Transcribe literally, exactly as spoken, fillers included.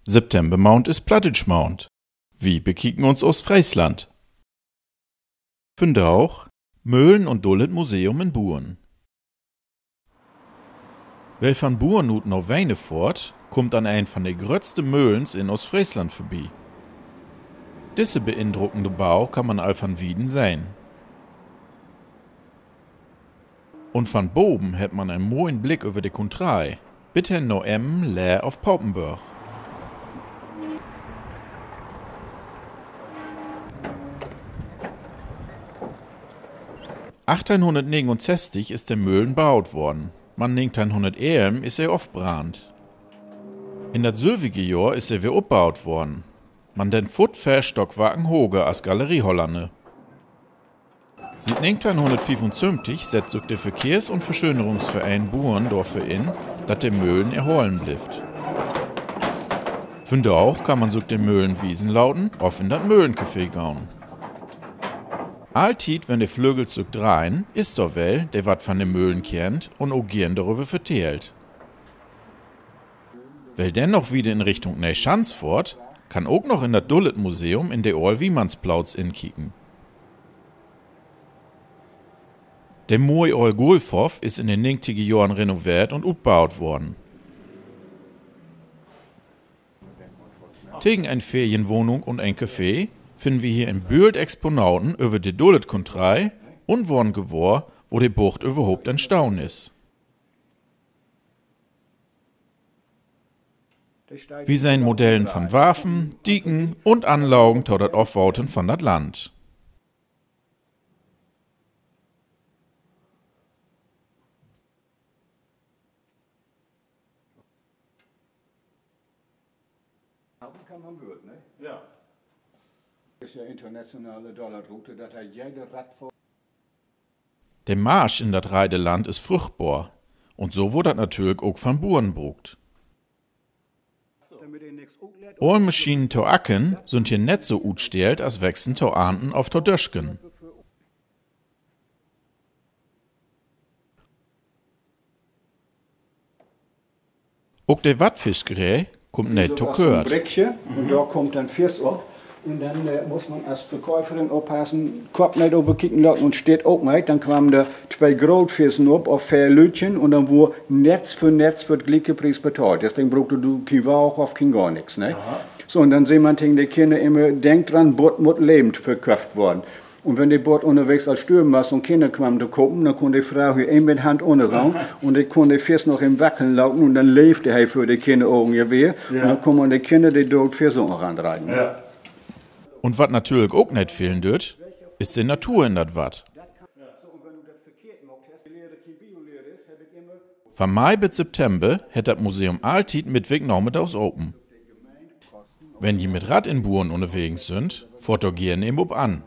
Septembermaand is Plattdüütschmaand. Wi bekieken uns Oostfreesland. Vundaag: Möhlen un dullet Museum in Buren. Well van Buren ut na Weener fohrt, kummt an een van de gröttste Möhlens in Oostfreesland vörbi. Disse beindruckende Bau kann man al van wieden sehn. Un van boven hett man en moien Blick över de Kuntrei, bit hen na Emmen, Leer of Papenburg. Is de Möhlen baut worrn, man negenteihnhunnertelf is se ofbrannt. In dat sülvige Johr is se weer opbaut worrn, man denn foorts veer Stockwarken hoger as Galerie Holland. Siet negenteihnhunnertfiefunsöventig sett sük de Verkehrs- un Verschönerungsvereen Buren dorför in, dat de Möhlen erholen blifft. Vundaag kann man sük de Möhlen wiesen laten of in dat Möhlencafé gahn. Alltiet, wenn de Flögels sük dreihen, is dor well, de wat van de Möhlen kennt un ok geern doröver vertellt. Well denn noch wieder in Richtung Neeschanz fohrt, kann ok noch in dat dullet Museum in de Ool Wiemannsplatz inkieken. De mooi ool Golfhoff is in de negentiger Johren renoveert un utbaut worrn. Tegen en Ferienwahnung un en Café finnen wi hier en Bült Exponaten över de dullet Kuntrei un worrn gewohr, wo de Bucht överhaupt entstahn is. Wi sehn Modellen van Warfen, Dieken un Anlagen to dat Ofwatern van dat Land. De Marsch in dat Reiderland is früchtbor, un so wurr dat natürlich ok van Buren bruukt. Oll Maschinen to ackern sünd hier nett so utstellt as Weksen to arnten of to dösken. Ok de Wattfiskeree kummt neet to kört. Dor kummt denn Fisk op. Un denn muss man as Verköperin oppassen, Kopp neet överkieken laten un Steert ok neet. Denn kamen dor twee Grootfissen op, of veer Lüttjen, un denn wurr Netz för Netz för 't glieke Pries betahlt. Deswegen bruukst du kien Wagen of kien gor nix, ne? So, un denn sä man tegen de Kinner immer: Denk dran, Butt mutt levend verköfft worrn. Un wenn de Butt ünnerwegens al störven was un Kinner kamen to kopen, denn kunn de Fro hier even mit Hand ünnergahn un de kunn de Fisk noch even wackeln laten un denn leevde he vör de Kinnerogen ja weer. Un denn kunn man de Kinner de dood Fisk ok noch anreiden. Un wat natürlich ok neet fehlen deit, is de Natur in dat Watt. Van Mai bit September hett dat Museum alltiet mittweek namiddags open. Wenn ji mit Rad in Buren ünnerwegens sünd, fohrt dor geern even op an.